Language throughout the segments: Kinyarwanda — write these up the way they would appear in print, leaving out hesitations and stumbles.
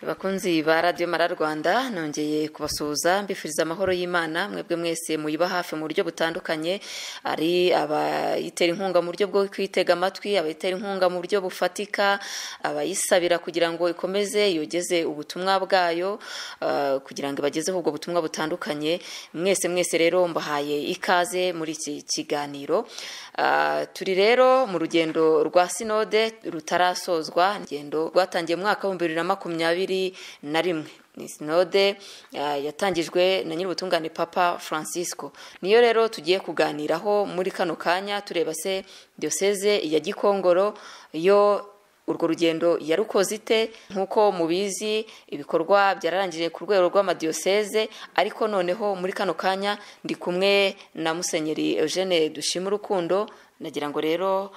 Bakunzi ba Radiyo Mara Rwanda, nongeye kubasuhuza mbifuriza amahoro y'Imana mwebwe mwese muyiba hafi mu buryo butandukanye, ari abayitera inkunga mu buryo bwo kwitega amatwi, abayitera inkunga mu buryo bufatika, abayisabira kugira ngo ikomeze yogeze ubutumwa bwayo, kugira ngo ibagezeho ubwo butumwa butandukanye. Mwese mwese rero mbahaye ikaze muri iki kiganiro. Turi rero mu rugendo rwa sinode rutarasozwa, urugendo rwatangiye mu mwaka wa 2021. Ni sinode yatangijwe na nyir'ubutungane Papa Francisco. Niyo rero tugiye kuganiraho muri kano kanya, tureba se diyoseze ya Gikongoro yo urwo rugendo yarukoze ite. Nk'uko mubizi, ibikorwa byararangije ku rwego rw'amadiyoseze, ariko noneho muri kano kanya ndi kumwe na Musenyeri Eugene Dushimurukundo. Nagira ngo rero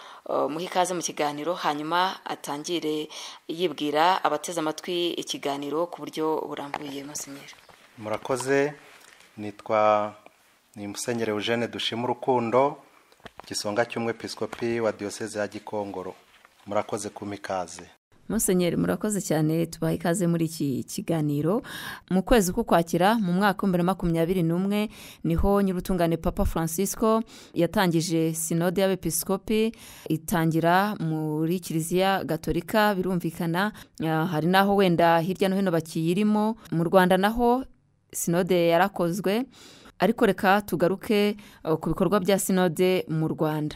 muhe ikaze mu kiganiro, hanyuma atangire yibwira abateze amatwi ikiganiro ku buryo burambuye. Musenyeri. Murakoze. Nitwa ni Musenyeri Eugene Dushimurukundo, igisonga cy'umwepiskopi wa Diyoseze ya Gikongoro. Murakoze kumpa ikaze. Musenyeri, murakoze cyane, tubaha ikaze muri iki kiganiro. Mu kwezi k'Ukwakira mu mwaka wa 2021 niho nyir'ubutungane Papa Francisco yatangije sinode y'abepiskopi, itangira muri Kiliziya Gatolika. Birumvikana hari n'aho wenda hirya no hino bakiyirimo. Mu Rwanda naho sinode yarakozwe, ariko reka tugaruke ku bikorwa bya sinode mu Rwanda.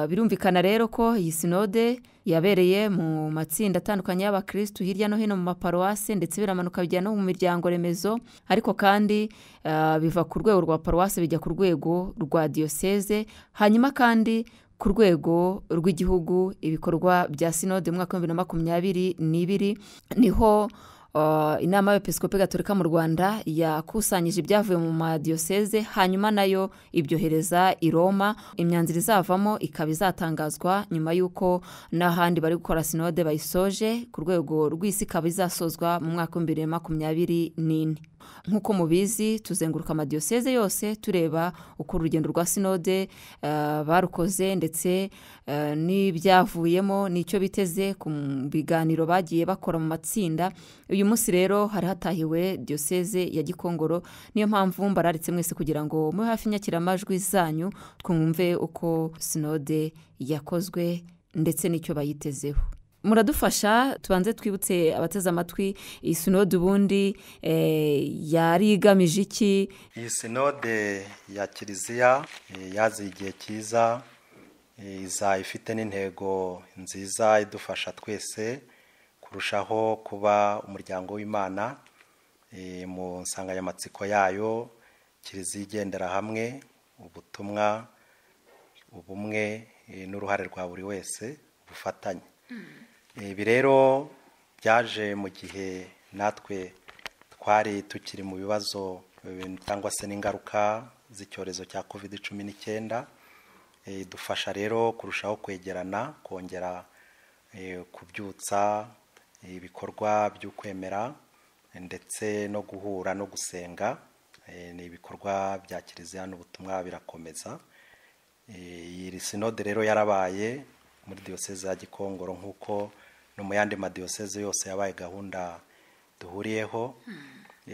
Birumvikana rero ko iyi sinode yabereye mu matsinda atandukanye y'abakirisitu hirya no hino mu maparuwase, ndetse biramanuka bijya no mu miryango remezo, ariko kandi biva ku rwego rwa paruwase bijya ku rwego rwa diyoseze, hanyuma kandi ku rwego rw'igihugu. Ibikorwa bya sinode mu mwaka wa 2022 niho inama y'Abepiskopi Gatolika mu Rwanda yakusanyije ibyavuye mu madiyoseze, hanyuma nayo ibyohereza i Roma. Imyanzuro izavamo ikaba izatangazwa nyuma y'uko n'ahandi bari gukora sinode bayisoje. Ku rwego rw'isi ikaba izasozwa mu mwaka wa 2024. Nk'uko mubizi, tuzenguruka amadiyoseze yose tureba uko urugendo rwa sinode barukoze, ndetse n'ibyavuyemo n'icyo biteze ku biganiro bagiye bakora mu matsinda. Uyu munsi rero hari hatahiwe diyoseze ya Gikongoro, niyo mpamvu mbararitse mwese kugira ngo mube hafi inyakiramajwi zanyu, twumve uko sinode yakozwe ndetse n'icyo bayitezeho. Muradufasha tubanze twibutse abateze amatwi iyi sinode ubundi yari igamije iki? Iyi sinode ya Kiliziya yaziye igihe cyiza, iza ifite n'intego nziza idufasha twese kurushaho kuba umuryango w'Imana. Mu nsanganyamatsiko yayo, Kiliziya igendera hamwe, ubutumwa, ubumwe n'uruhare rwa buri wese, ubufatanye. Ibi rero byaje mu gihe natwe twari tukiri mu bibazo cyangwa se n'ingaruka z'icyorezo cya COVID-19. Idufasha rero kurushaho kwegerana, kongera kubyutsa ibikorwa by'ukwemera ndetse no guhura no gusenga. Ni ibikorwa bya Kiliziya n'ubutumwa birakomeza. Iyi sinode rero yarabaye muri Diyoseze ya Gikongoro nk'uko no mu yandi madiyoseze yose yabaye gahunda duhuriyeho,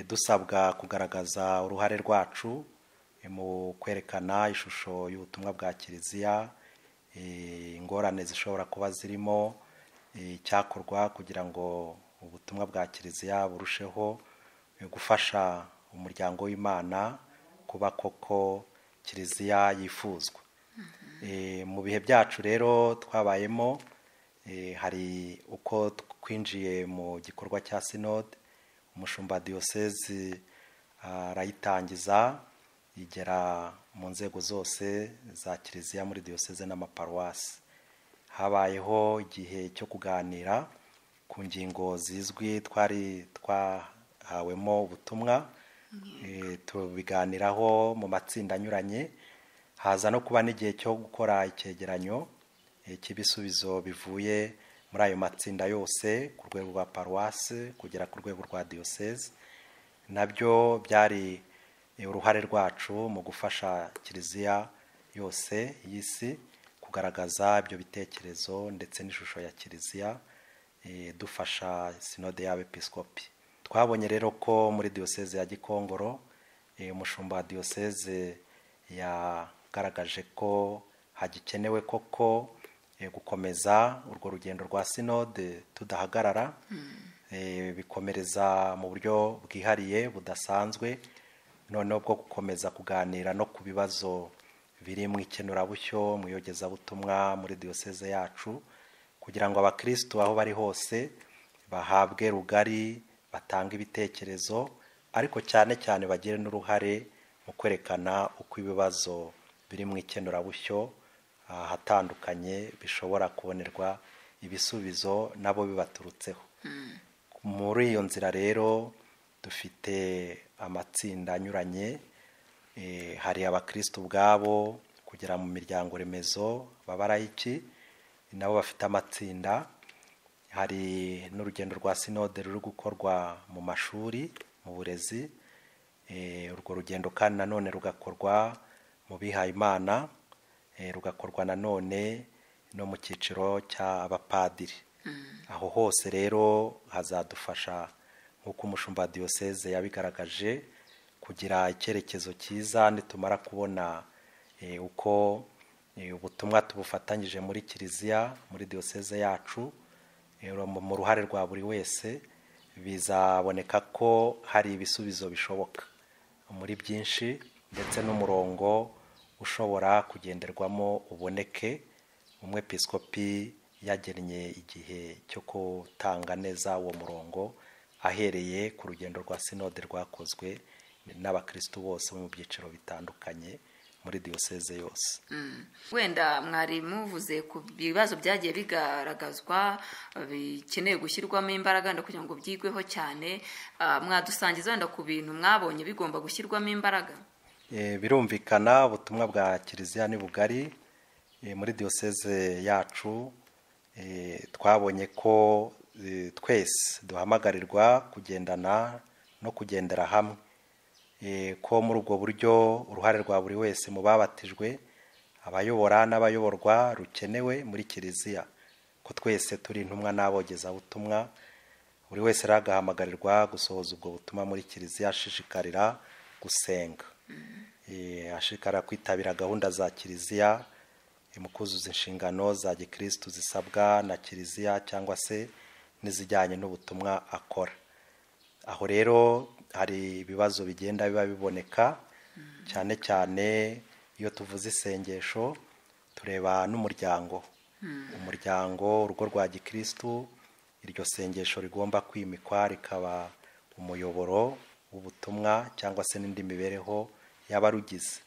dusabwa kugaragaza uruhare rwacu mu kwerekana ishusho y'ubutumwa bwa Kiliziya, ingorane zishobora kuba zirimo, icyakorwa kugira ngo ubutumwa bwa Kiliziya burusheho gufasha umuryango w'Imana kuba koko Kiliziya yifuzwa. Mu bihe byacu rero twabayemo, hari uko twinjiye mu gikorwa cya sinode, umushumba diyosezi arayitangiza, igera mu nzego zose za Kiliziya muri diyoseze n'amaparuwasi. Habayeho igihe cyo kuganira ku ngingo zizwi twari twahawemo ubutumwa, tubiganiraho mu matsinda anyuranye, haza no kuba n'igihe cyo gukora icyegeranyo cy'ibisubizo bivuye muri ayo matsinda yose ku rwego rwa paruwasi kugera ku rwego rwa diyoseze. Nabyo byari uruhare rwacu mu gufasha Kiliziya yose y'isi kugaragaza ibyo bitekerezo ndetse n'ishusho ya Kiliziya. dufasha sinode y'abepiskopi. Twabonye rero ko muri diyoseze ya Gikongoro umushumba wa diyoseze yagaragaje ko hagikenewe koko gukomeza urwo rugendo rwa sinode tudahagarara, bikomereza mu buryo bwihariye budasanzwe, noneho bwo gukomeza kuganira no ku bibazo biri mu ikenurabushyo, mu iyogezabutumwa muri diyoseze yacu, kugira ngo abakristu aho bari hose bahabwe rugari, batange ibitekerezo, ariko cyane cyane bagire n'uruhare mu kwerekana uko ibibazo biri mu ikenurabushyo ahatandukanye bishobora kubonerwa ibisubizo nabo bibaturutseho. Muri iyo nzira rero dufite amatsinda anyuranye, hari abakristu ubwabo kugera mu miryango remezo b'abalayiki nabo bafite amatsinda, hari n'urugendo rwa sinode ruri gukorwa mu mashuri, mu burezi, urwo rugendo kandi nanone rugakorwa mu bihayimana, rugakorwa nanone no mu cyiciro cy'abapadiri. Aho hose rero hazadufasha nk'uko umushumba wa diyoseze yabigaragaje kugira icyerekezo cyiza nitumara kubona uko ubutumwa tubufatanyije muri kiliziya, muri diyoseze yacu, mu ruhare rwa buri wese bizaboneka ko hari ibisubizo bishoboka muri byinshi, ndetse n'umurongo ushobora kugenderwamo uboneke. Umwepiskopi yagennye igihe cyo gutanga neza uwo murongo ahereye ku rugendo rwa sinode rwakozwe n'abakristu bose mu byiciro bitandukanye muri diyoseze yose. Wenda mwari muvuze ku bibazo byagiye bigaragazwa bikeneye gushyirwamo imbaraga kugira ngo byigweho cyane, mwadusangiza wenda ku bintu mwabonye bigomba gushyirwamo imbaraga? Birumvikana ubutumwa bwa kiliziya ni bugari. Muri diyoseze yacu twabonye ko twese duhamagarirwa kugendana no kugendera hamwe, ko muri ubwo buryo uruhare rwa buri wese mu babatijwe, abayobora n'abayoborwa rukenewe muri kiliziya, ko twese turi intumwa n'abogezabutumwa. Buri wese rero agahamagarirwa gusohoza ubwo butumwa muri kiliziya, ashishikarira gusenga, ashishikarira kwitabira gahunda za kiliziya mu kuzuza inshingano za gikristu zisabwa na kiliziya cyangwa se n'izijyanye n'ubutumwa akora. Aho rero hari ibibazo bigenda biba biboneka, cyane cyane iyo tuvuze isengesho tureba n'umuryango. Umuryango, urugo rwa gikristu, iryo sengesho rigomba kwimikwa rikaba umuyoboro w'ubutumwa cyangwa se n'indi mibereho y'abarugize.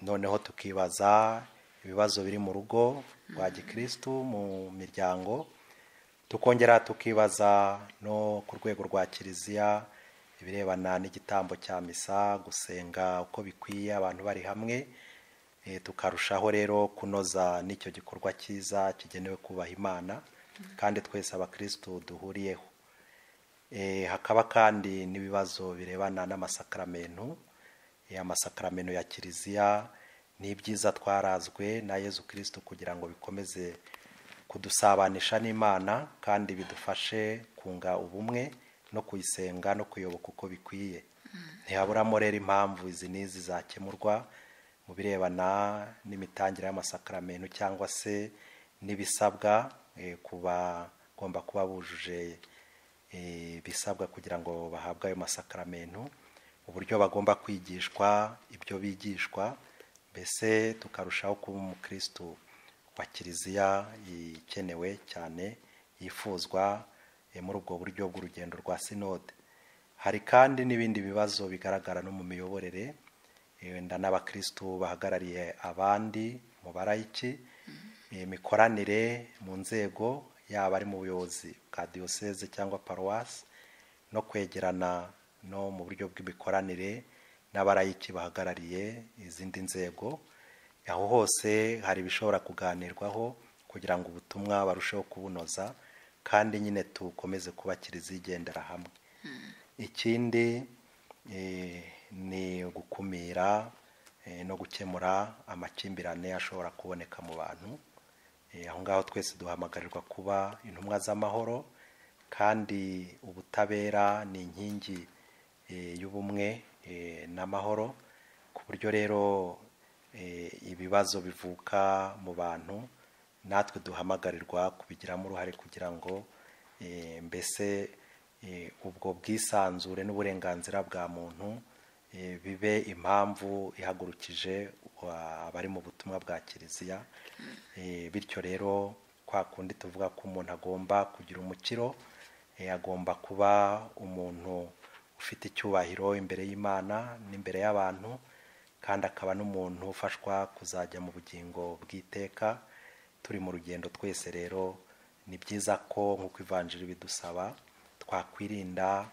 Noneho tukibaza ibibazo biri mu rugo rwa gikristu, mu miryango, tukongera tukibaza no ku rwego rwa kiliziya ibirebana n'igitambo cya misa, gusenga uko bikwiye abantu bari hamwe, tukarushaho rero kunoza n'icyo gikorwa cyiza kigenewe kubaha Imana kandi twese abakristu duhuriyeho. Hakaba kandi n'ibibazo birebana n'amasakramentu, amasakramentu ya kiliziya n'ibyiza twarazwe na Yezu Kristu kugira ngo bikomeze kudusabanisha n'Imana kandi bidufashe kunga ubumwe no kuyisenga no kuyoboka uko bikwiye. Ntihaburamo rero impamvu izi n'izi zakemurwa mu birebana n'imitangire y'amasakramentu cyangwa se n'ibisabwa ku bagomba kuba bujuje ibisabwa kugira ngo bahabwe ayo masakramentu, uburyo bagomba kwigishwa ibyo bigishwa, mbese tukarushaho kuba umukristu wa kiliziya ikenewe cyane yifuzwa muri ubwo buryo bw'urugendo rwa sinode. Hari kandi n'ibindi bibazo bigaragara no mu miyoborere, wenda n'abakristu bahagarariye abandi mu barayiki, imikoranire mu nzego yaba ari mu buyobozi bwa diyoseze cyangwa paruwasi, no kwegerana no mu buryo bw'imikoranire n'abarayiki bahagarariye izindi nzego. Aho hose hari ibishobora kuganirwaho kugira ngo ubutumwa barusheho kubunoza kandi nyine tukomeze kuba kiliziya igendera hamwe. Ikindi ni gukumira no gukemura amakimbirane ashobora kuboneka mu bantu. Aho ngaho twese duhamagarirwa kuba intumwa z'amahoro, kandi ubutabera ni inkingi y'ubumwe n'amahoro, ku buryo rero ibibazo bivuka mu bantu natwe duhamagarirwa kubigiramo uruhare kugira ngo mbese ubwo bwisanzure n'uburenganzira bwa muntu bibe impamvu ihagurukije abari mu butumwa bwa Kiliziya. Bityo rero kwa kundi tuvuga ko umuntu agomba kugira umukiro, agomba kuba umuntu ufite icyubahiro imbere y'Imana n'imbere y'abantu, kandi akaba n'umuntu ufashwa kuzajya mu bugingo bw'iteka. Turi mu rugendo twese rero ni byiza ko nk'uko ivanjiri bidusaba twakwirinda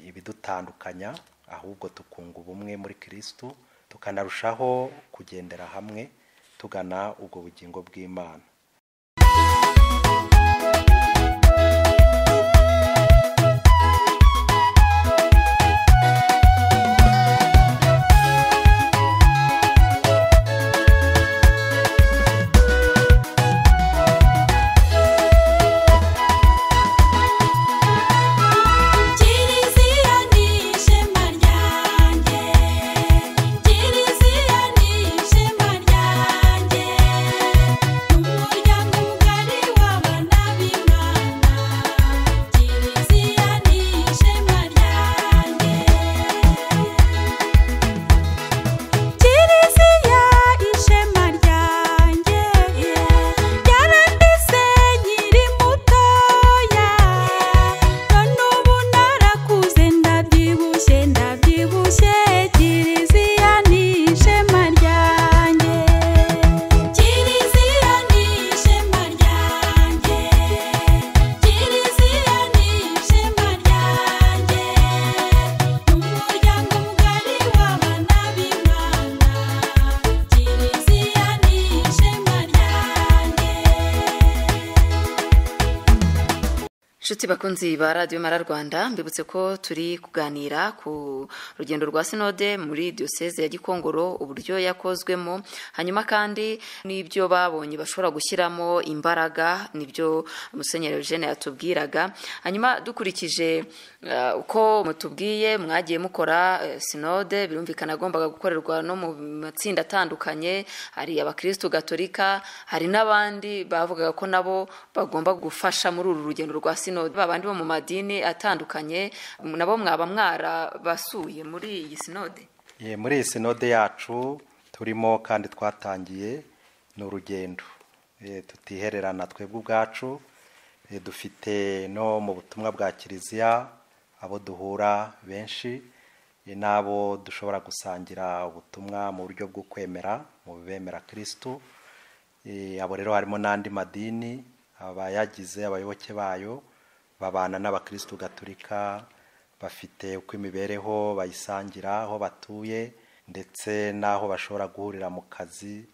ibidutandukanya, ahubwo tukunga ubumwe muri Kristo, tukanarushaho kugendera hamwe tugana ubwo bugingo bw'Imana. Inshuti bakunzi ba Radio Mara Rwanda, mbibutse ko turi kuganira ku rugendo rwa sinode muri diocese ya Gikongoro, uburyo yakozwemo, hanyuma kandi n'ibyo babonye bashobora gushyiramo imbaraga, nibyo Musenyeri Eugene yatubwiraga. Hanyuma dukurikije uko mutubwiye mwagiye mukora sinode, birumvikana agombaga gukorerwa no mu matsinda atandukanye, hari abakristo gatolika, hari n'abandi bavugaga ko nabo bagomba gufasha muri uru rugendo rwa sinode, babandi bo mu madini atandukanye, nabo mwaba mwarabasuye muri iyi sinode? Muri iyi sinode yacu turimo kandi twatangiye ni urugendo tutihererana twebwe ubwacu, dufite no mu butumwa bwa Kiliziya abo duhura benshi n'abo dushobora gusangira ubutumwa mu buryo bwo kwemera mu bemera Kristo. Abo rero harimo n'andi madini, abayagize abayoboke bayo babana n'abakristo gatolika, bafite uko imibereho bayisangira aho batuye ndetse n'aho bashobora guhurira mu kazi.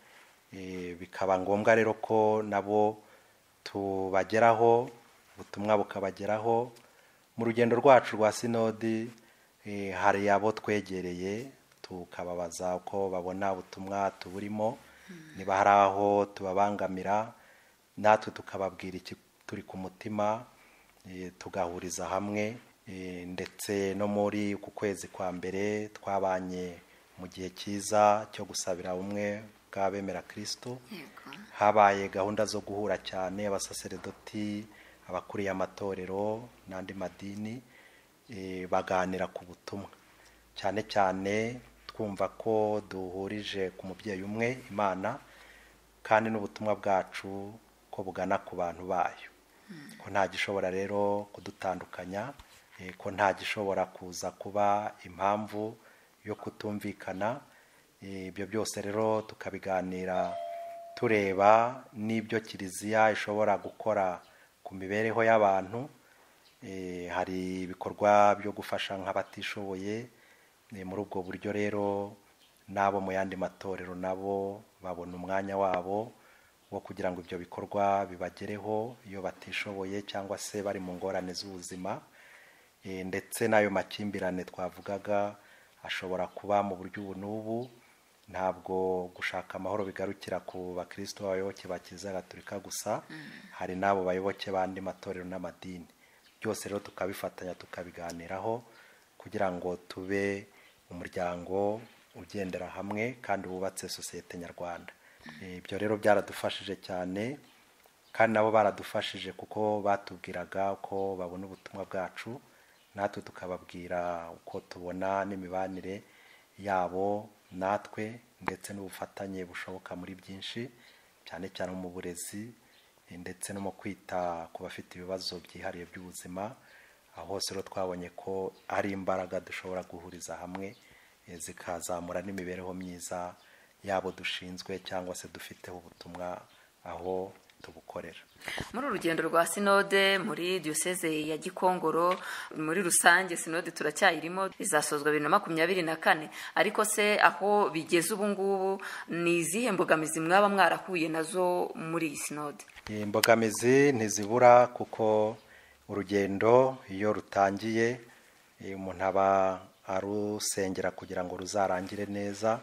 Bikaba ngombwa rero ko nabo tubageraho, ubutumwa bukabageraho. Mu rugendo rwacu rwa sinodi hari abo twegereye tukababaza uko babona ubutumwa tuburimo, niba hari aho tubabangamira natwe tukababwira iki turi ku mutima, tugahuriza hamwe. Ndetse no muri uku kwezi kwa mbere twabanye mu gihe cyiza cyo gusabira ubumwe bw'abemera Kristo. Habaye gahunda zo guhura cyane abasaseredoti, abakuriye amatorero n'andi madini, baganira ku butumwa, cyane cyane twumva ko duhurije ku mubyeyi umwe Imana, kandi n'ubutumwa bwacu ko bugana ku bantu bayo, ko nta gishobora rero kudutandukanya, ko nta gishobora kuza kuba impamvu yo kutumvikana. Ibyo byose rero tukabiganira tureba n'ibyo Kiliziya ishobora gukora ku mibereho y'abantu. Hari ibikorwa byo gufasha nk'abatishoboye, muri ubwo buryo rero n'abo mu yandi matorero nabo babona umwanya wabo wo kugira ngo ibyo bikorwa bibagereho iyo batishoboye cyangwa se bari mu ngorane z'ubuzima. Ndetse n'ayo makimbirane twavugaga ashobora kuba mu buryo ubu n'ubu, Ntabwo gushaka amahoro bigarukira ku bakristo b'abayoboke ba Kiliziya Gatolika gusa, hari n'abo bayoboke b'andi matorero n'amadini. Byose rero tukabifatanya tukabiganiraho kugira ngo tube umuryango ugendera hamwe kandi wubatse sosiyete nyarwanda. Ibyo rero byaradufashije cyane, kandi nabo baradufashije kuko batubwiraga ko babona ubutumwa bwacu, natwe tukababwira uko tubona n'imibanire yabo natwe, ndetse n'ubufatanye bushoboka muri byinshi, cyane cyane mu burezi ndetse no mu kwita ku bafite ibibazo byihariye by'ubuzima. Aho hose rero twabonye ko ari imbaraga dushobora guhuriza hamwe zikazamura n'imibereho myiza yabo dushinzwe cyangwa se dufiteho ubutumwa aho tubukorera. Muri urugendo rwa sinode muri diyoseze ya Gikongoro, muri rusange sinode turacyayirimo, izasozwa 2024, ariko se aho bigeze ubu ngubu ni izihe mbogamizi mwaba mwarahuye nazo muri iyi sinode? Imbogamizi ntizibura, kuko urugendo iyo rutangiye umuntu aba arusengera kugira ngo ruzarangire neza,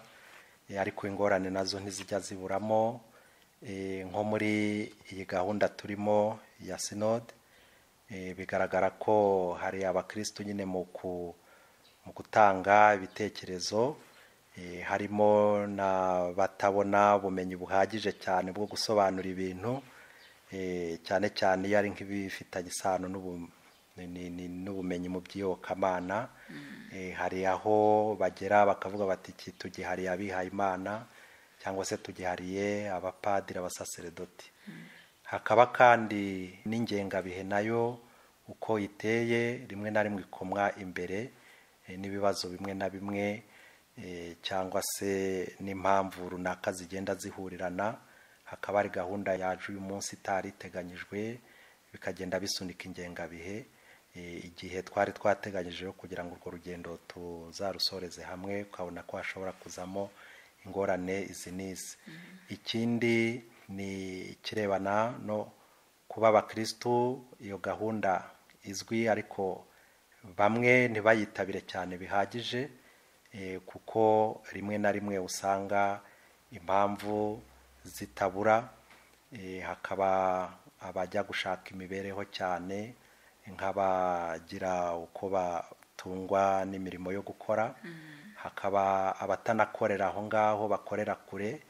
ariko ingorane nazo ntizijya ziburamo. Nko muri iyi gahunda turimo ya sinode, bigaragara ko hari abakristo nyine mu gutanga ibitekerezo, harimo n'abatabona ubumenyi buhagije cyane bwo gusobanura ibintu, cyane cyane iyo ari nk'ibifitanye isano n'ubumenyi mu by'iyobokamana. Hari aho bagera bakavuga bati iki tugihariye abihayimana cyangwa se tugihariye abapadiri, abasaseredoti. Hakaba kandi n'ingengabihe nayo uko iteye rimwe na rimwe ikomwa imbere n'ibibazo bimwe na bimwe, cyangwa se n'impamvu runaka zigenda zihurirana. Hakaba hari gahunda yaje uyu munsi itari iteganyijwe, bikagenda bisunika ingengabihe igihe twari twateganyije kugira ngo urwo rugendo tuzarusoreze hamwe, ukabona ko hashobora kuzamo ingorane izi n'izi. Ikindi ni ikirebana no kuba abakristo, iyo gahunda izwi ariko bamwe ntibayitabire cyane bihagije, kuko rimwe na rimwe usanga impamvu zitabura. Hakaba abajya gushaka imibereho cyane, nk'abagira uko batungwa n'imirimo yo gukora, hakaba abatanakorera aho ngaho bakorera kure.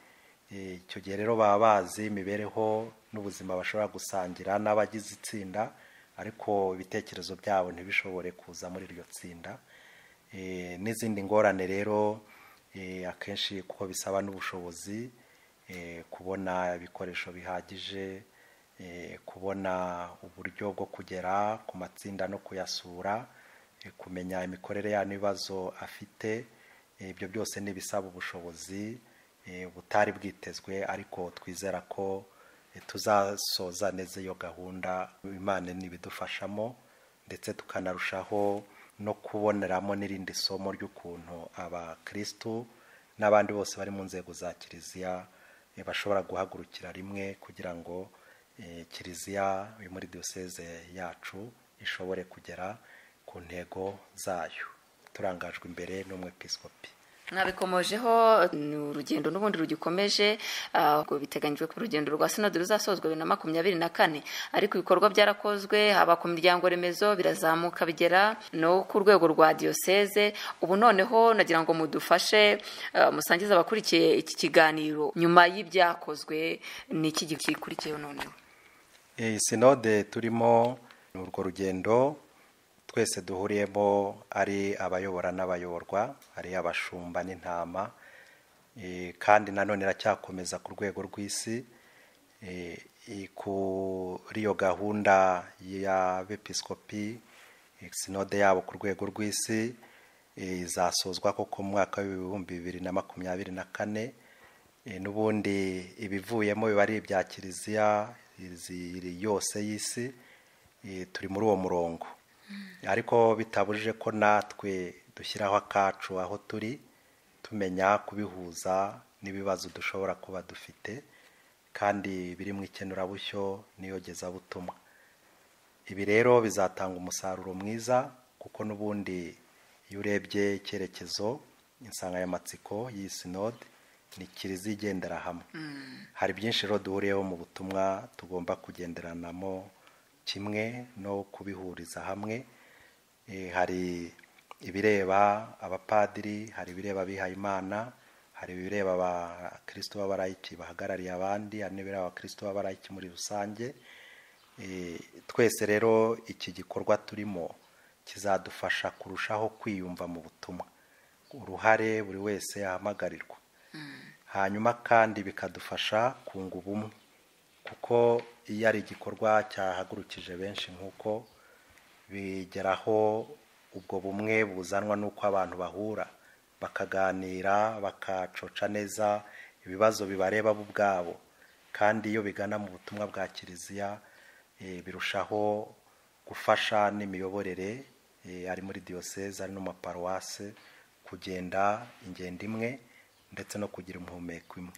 Icyo gihe rero baba bazi imibereho n'ubuzima bashobora gusangira n'abagize itsinda, ariko ibitekerezo byabo ntibishobore kuza muri iryo tsinda. N'izindi ngorane rero akenshi kuko bisaba n'ubushobozi, kubona ibikoresho bihagije, kubona uburyo bwo kugera ku matsinda no kuyasura, kumenya imikorere ya n'ibibazo afite. Ibyo byose ni ibisaba ubushobozi butari bwitezwe, ariko twizera ko tuzasoza neza iyo gahunda, Imana nibidufashamo, ndetse tukanarushaho no kuboneramo n'irindi somo ry'ukuntu abakristu n'abandi bose bari mu nzego za kiliziya bashobora guhagurukira rimwe kugira ngo kiliziya yo muri diyoseze yacu ishobore kugera ku ntego zayo, turangajwe imbere n'umwepiskopi. Mwabikomojeho, ni urugendo n'ubundi rugikomeje. Biteganyijwe ko urugendo rwa sinode ruzasozwa 2024, ariko ibikorwa byarakozwe haba ku miryango remezo, birazamuka bigera no ku rwego rwa diyoseze. Ubu noneho nagira ngo mudufashe, musangize abakurikiye iki kiganiro, nyuma y'ibyakozwe ni iki gikurikiyeho noneho? Iyi sinode turimo ni urwo rugendo twese duhuriyemo, ari abayobora n'abayoborwa, ari abashumba n'intama, kandi nanone iracyakomeza ku rwego rw'isi. Kuri iyo gahunda y'abepiskopi, sinode yabo ku rwego rw'isi izasozwa koko mu mwaka w'2024. N'ubundi ibivuyemo biba ari ibya kiliziya yose y'isi, turi muri uwo murongo, ariko bitabujije ko natwe dushyiraho akacu aho turi, tumenya kubihuza n'ibibazo dushobora kuba dufite, kandi biri mu ikenurabushyo n'iyogezabutumwa. Ibi rero bizatanga umusaruro mwiza, kuko n'ubundi iyo urebye icyerekezo, insanganyamatsiko y'iyi sinode Ni kiliziya igendera hamwe. Hari byinshi rero duhuriyeho mu butumwa tugomba kugenderanamo kimwe no kubihuriza hamwe. Hari ibireba abapadiri, hari ibireba abihayimana, hari ibireba abakristo b'abalayiki bahagarariye abandi, hari n'ibireba abakristo b'abalayiki muri rusange. Twese rero iki gikorwa turimo kizadufasha kurushaho kwiyumva mu butumwa, uruhare buri wese ahamagarirwa. Hanyuma kandi bikadufasha kunga ubumwe, kuko iyo ari igikorwa cyahagurukije benshi nk'uko bigeraho ubwo bumwe buzanwa n'uko abantu bahura bakaganira, bakacoca neza ibibazo bibareba bo ubwabo. Kandi iyo bigana mu butumwa bwa kiliziya, birushaho gufasha n'imiyoborere, ari muri diyoseze, ari no mu maparuwase, kugenda ingendo imwe ndetse no kugira umuhumeko imwe.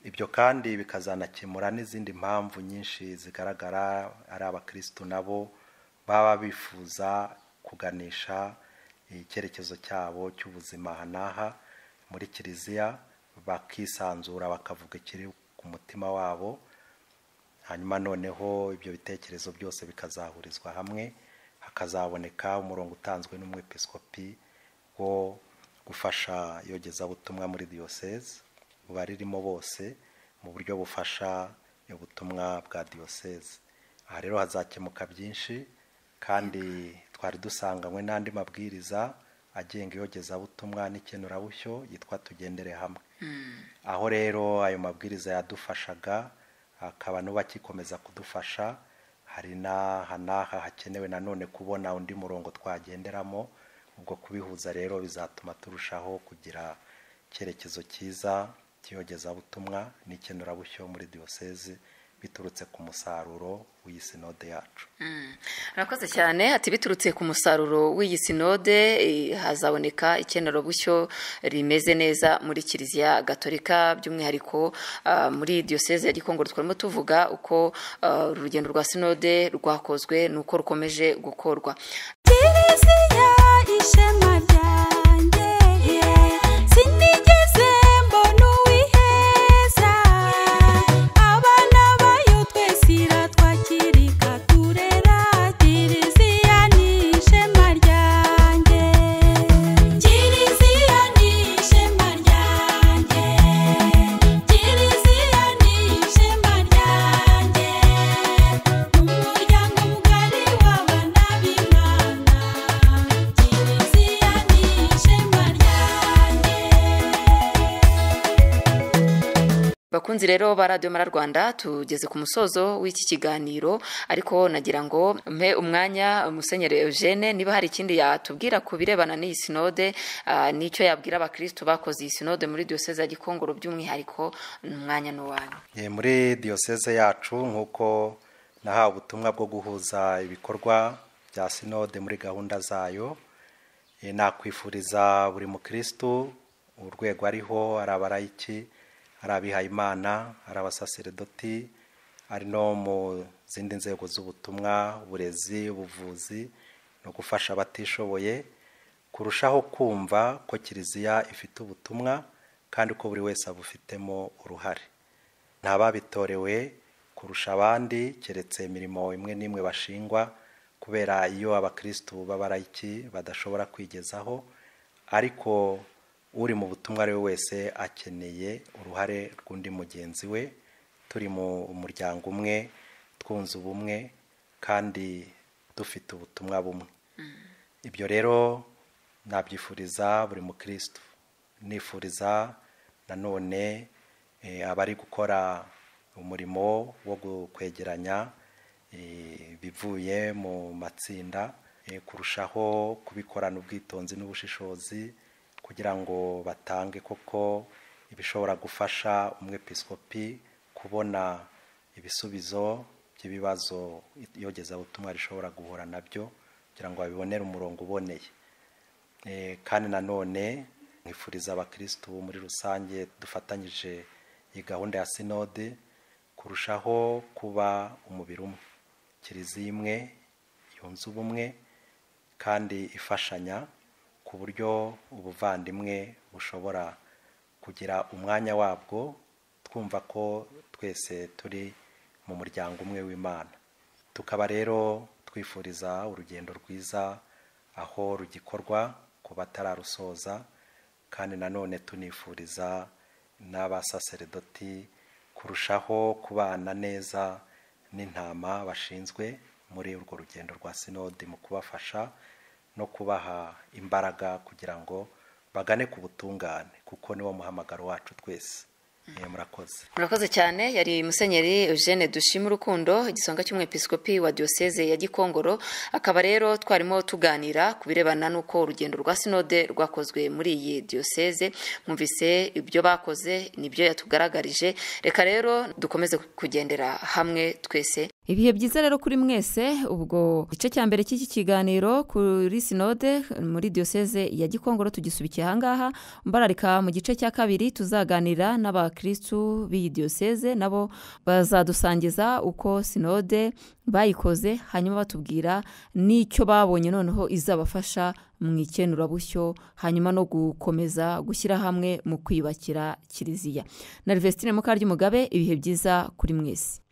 Ibyo kandi bikazanakemura n'izindi mpamvu nyinshi zigaragara ari abakristo nabo baba bifuza kuganisha icyerekezo cyabo cy'ubuzima aha n'aha muri kiliziya, bakisanzura bakavuga ikiri ku mutima wabo. Hanyuma noneho ibyo bitekerezo byose bikazahurizwa hamwe, hakazaboneka umurongo utanzwe n'umwepiskopi wo gufasha iyogezabutumwa muri diyoseze, baririmo bose mu buryo bufasha ubutumwa bwa diyoseze. Aha rero hazakemuka byinshi, kandi twari dusanganywe n'andi mabwiriza agenga iyogezabutumwa n'ikenurabushyo yitwa Tugendere Hamwe. Aho rero ayo mabwiriza yadufashaga akaba n'ubu akikomeza kudufasha, hari n'aha n'aha hakenewe nanone kubona undi murongo twagenderamo. Ubwo kubihuza rero bizatuma turushaho kugira icyerekezo cyiza cy'iyogezabutumwa n'ikenurabushyo muri diyoseze, biturutse ku musaruro w'iyi sinode yacu. Murakoze cyane. Ati biturutse ku musaruro w'iyi sinode, hazaboneka ikenurabushyo rimeze neza muri kiliziya gatolika, by'umwihariko muri diyoseze ya Gikongoro. Twarimo tuvuga uko urugendo rwa sinode rwakozwe n'uko rukomeje gukorwa. Kiliziya ishema ryanjye, sinigeze mbona uwiheza, abana bayo twese iratwakira ikaturera. Kiliziya ni ishema ryanjye, Kiliziya ni ishema ryanjye, Kiliziya ni ishema ryanjye, umuryango mugari w'abana b'Imana, Kiliziya ni ishema ryanjye. Bakunzi rero ba Radiyo Mara Rwanda, tugeze ku musozo w'iki kiganiro, ariko nagira ngo mpe umwanya Musenyeri Eugene niba hari ikindi yatubwira ku birebana n'iyi sinode, n'icyo yabwira abakristo bakoze iyi sinode muri diyoseze ya Gikongoro by'umwihariko. Umwanya ni uwanyu. Muri diyoseze yacu, nk'uko nahawe ubutumwa bwo guhuza ibikorwa bya sinode muri gahunda zayo, nakwifuriza buri mukristo urwego ariho, ari abalayiki, ari abihayimana, ari abasaseredoti, ari no mu zindi nzego z'ubutumwa, uburezi, ubuvuzi no gufasha abatishoboye, kurushaho kumva ko kiliziya ifite ubutumwa kandi ko buri wese abufitemo uruhare. Nta babitorewe kurusha abandi, keretse imirimo imwe n'imwe bashingwa kubera iyo abakristo b'abalayiki badashobora kwigezaho, ariko uri mu butumwa ari we wese akeneye uruhare rw'undi mugenzi we. Turi mu muryango umwe, twunze ubumwe kandi dufite ubutumwa bumwe. Ibyo rero nabyifuriza buri mukristo. Nifuriza nanone abari gukora umurimo wo kwegeranya ibivuye mu matsinda, kurushaho kubikorana ubwitonzi n'ubushishozi, kugira ngo batange koko ibishobora gufasha umwepiskopi kubona ibisubizo by'ibibazo iyogezabutumwa rishobora guhura nabyo, kugira ngo babibonere umurongo uboneye. Kandi nanone nkifuriza abakristo muri rusange dufatanyije iyi gahunda ya sinode kurushaho kuba umubiri umwe, kiliziya imwe yunze ubumwe kandi ifashanya, ku buryo ubuvandimwe bushobora kugira umwanya wabwo, twumva ko twese turi mu muryango umwe w'Imana. Tukaba rero twifuriza urugendo rwiza aho rugikorwa ku batararusoza, kandi nanone tunifuriza n'abasaseredoti kurushaho kubana neza n'intama bashinzwe muri urwo rugendo rwa sinodi, mu kubafasha no kubaha imbaraga kugira ngo bagane ku butungane, kuko niwo muhamagaro wacu twese. Murakoze. Murakoze cyane. Yari Musenyeri Eugene Dushima Urukundo, igisonga cy'umwepiskopi wa Diyoseze ya Gikongoro. Akaba rero twarimo tuganira ku birebana n'uko urugendo rwa sinode rwakozwe muri iyi diyoseze. Mwumvise ibyo bakoze nibyo yatugaragarije. Reka rero dukomeze kugendera hamwe twese. Ibihe byiza rero kuri mwese. Ubwo igice cya mbere cy'iki kiganiro kuri sinode muri Diyoseze ya Gikongoro tugisubikiye ahangaha. Mbararika mu gice cya kabiri tuzaganira n'abakristu b'iyi diyoseze, nabo bazadusangiza uko sinode bayikoze, hanyuma batubwira n'icyo babonye noneho izabafasha mu ikenurabushyo, hanyuma no gukomeza gushyira hamwe mu kwiyubakira kiliziya. Na Vestine Mukaryumugabe, ibihe byiza kuri mwese.